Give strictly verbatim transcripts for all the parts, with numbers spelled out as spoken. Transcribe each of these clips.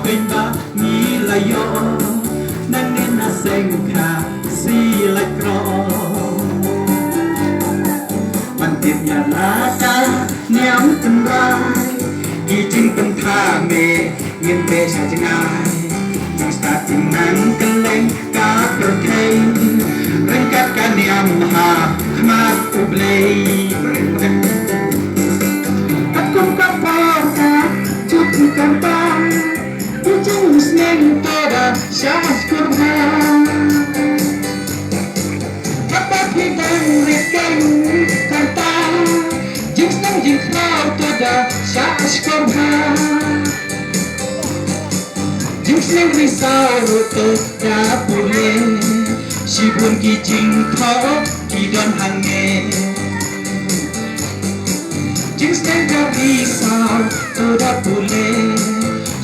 Pynba ngi la ïoh nangne na seng Khasi Laitkroh. Ban tip ïa la ka niam tynrai, ki jingpynthame ngin beh sha jngai. Jingstad jingmang kylleng ka pyrthei, ryngkat ka niam ha khmat U Blei. Katkum ka por ka jut ka rta, u jingsneng to da sha skur bha. Kata phi dang rit keiñ kata, jingsneng jingkhraw to da sha skur bha. Jingsneng ri saw ruh to da pule, shibun ki jingthoh ki don hangne. Jingsneng ka ri saw to da pule,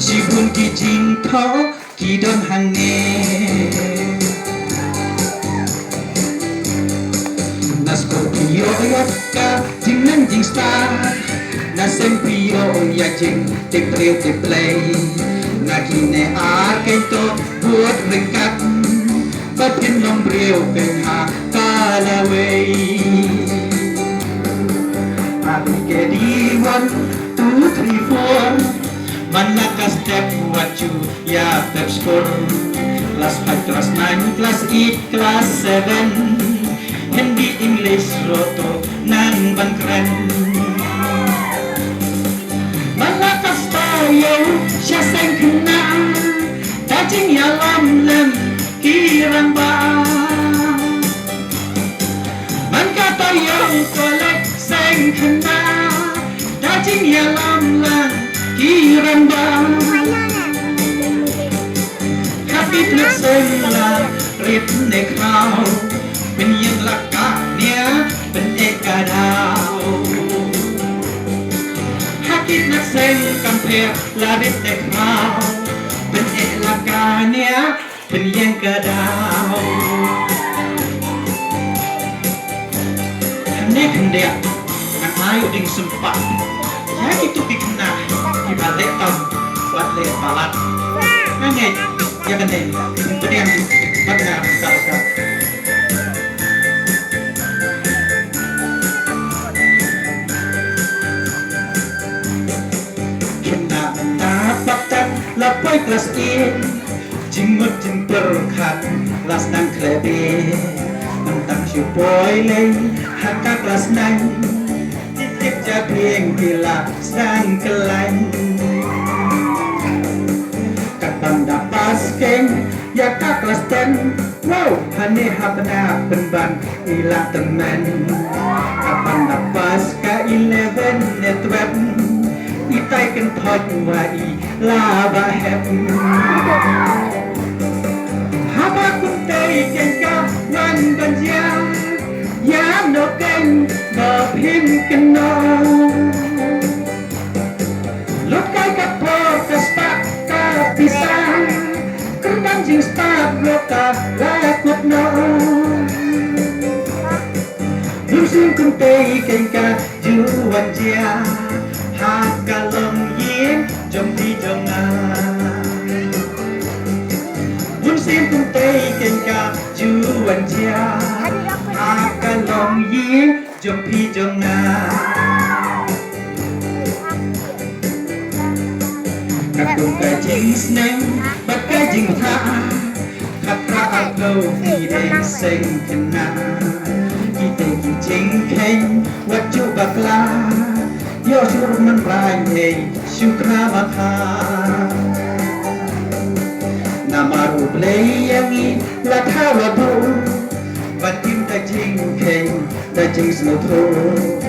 shibun ki jingthoh ki don hangne. Na skur phi ïoh ïa ka jingnang jingstad, na seng phi ïoh ïa jingtip briew tip Blei. Na kine ar keiñ to bud ryngkat, ba phin long briew keiñ ha ka lawei. A B K D one two three four, man la ka step wat ju ïa pep skur. Class five, class nine, class eight, class seven, Hindi, English ruh to nang ban kren. Man la ka step ïa u sha seng khynnah, da jingïalam lem ki rangbah. Man ka taïew college seng khynnah, da jingïalam lang ki rangbah. Ha ki tnat seng la rit ne khraw, pynïeng la ka nia pyneh ka daw. Ha ki tnat seng kam pher la rit ne khraw, pyneh la ka nia pynïeng ka daw. Khyndai khyndai ngan ai u dieng sympat ïa kito ki khynnah kiba leh tam bad leh palat. Nga ngeit ïa kane, pdiang bad nga ka ka. Khynnah mynta pat tang la poi klas eight, jingmut jingpyrkhat la sdang khleh beit. Mynta shu poi lei ha ka klas nine, ki tip jabieng ki la sdang kyllain. Katba da pass keiñ ïa ka klas ten, wow, hangne ha Pnah Pynban i la tymmen. Katba da pass ka eleven ne twelve, itai kynthoi wa i la ba hep. Haba kumtei keiñ ka wan ban jia, ïa no keiñ ba phin kynnoh. Lut kai ka por ka spah ka pisa, kyrdan jingstad ruh ka la kut noh. Bun sien kumtei keiñ ka ju wan jia ha ka longïing jong phi jong nga. Bun sien kumtei keiñ ka ju wan jia ha ka longïing jong phi jong nga. Katkum ka jingsneng bad ka jingtha, khadphra arphew ngi dei seng khynnah. Kitei ki jingkheiñ wat ju bakla, ïoh shuh mynraiñ ei shu kha ma kha. Namar U Blei ïa ngi la thaw la buh, ban tim ka jingkheiñ da jingsngewthuh.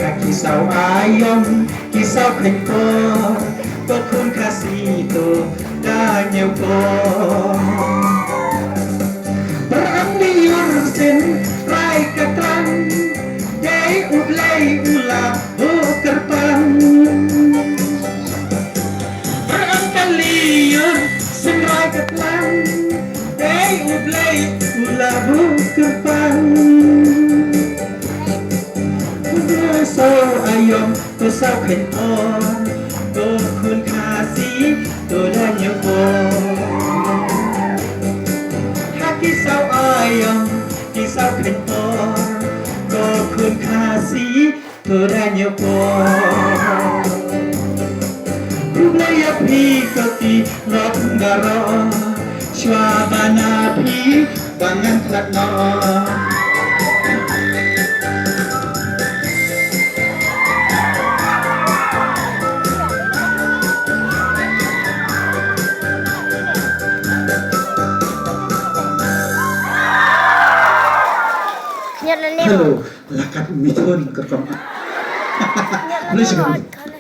Ha ki saw aïom ki saw kheiñ por, ko khun Khasi to da ñiew por. Pyrshang lyiur sien rai ka tlang, dei U Blei u la buh kyrpang. Pyrshang lyiur sien rai ka tlang, dei U Blei u la buh kyrpang. Ko saw aïom, ko saw kheiñ por, ko khun Khasi To da ñiew por ha ki saw aiom, ki saw kheiñ por, ko khun Khasi, to da ñiew por. Khublei ïa phi ko ki lok baroh, shuwa ban ap phi ba ngan khlad noh. Hello, la kat mithon ka kam. Hello, shalom.